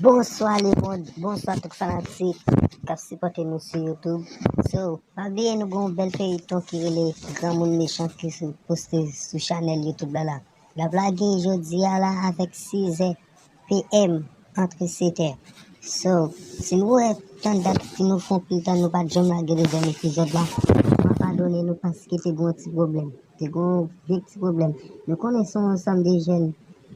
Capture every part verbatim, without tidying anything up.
Bonswa lemonn, bonswa tout fanatik k ap sipòte nou sou YouTube. So, pa bliye nou gen yon bèl feyiton ki rele Granmoun Mechan ki sou, poste sou chanèl YouTube la la. L ap lage jodi a la avèk sizè P M, antre setè. So, si nou wè tann dat ki nou fè anpil tan nou pa t janm lage dezyèm epizòd la, nou pa padone nou paske te gen yon ti pwoblèm. Te gen yon vye ti pwoblèm. Nou konnen se yon ansanm de jèn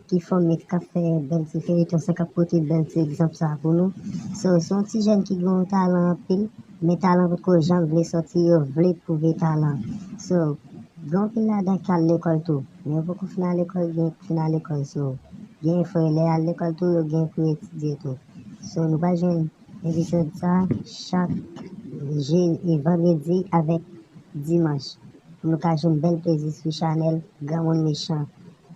ki fòme k ap fè bèl ti feyiton sa, k ap pote bèl ti egzanp sa pou nou. So, se yon ti jèn ki gen yon talan anpil, men talan potko janm vle sòti, yo vle pwouve talan. So, gen anpil ladan k al lekòl tou. Men yo poko fin al lekòl, gen k fin al lekòl. So, gen frè lè al lekòl tou, yo gen pou yo etidye tou. So, nou pral jwenn epizòd sa chak je, e vandredi avèk dimanch. Pou nou ka jwenn bèl plezi sou chanèl Granmoun Mechan.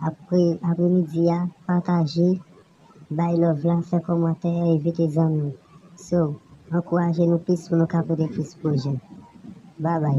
Apre, apremidi a, pataje, bay love la, fè kòmantè, envite zanmi w. So, ankouraje nou plis pou nou ka pote plis pwojè. Babay.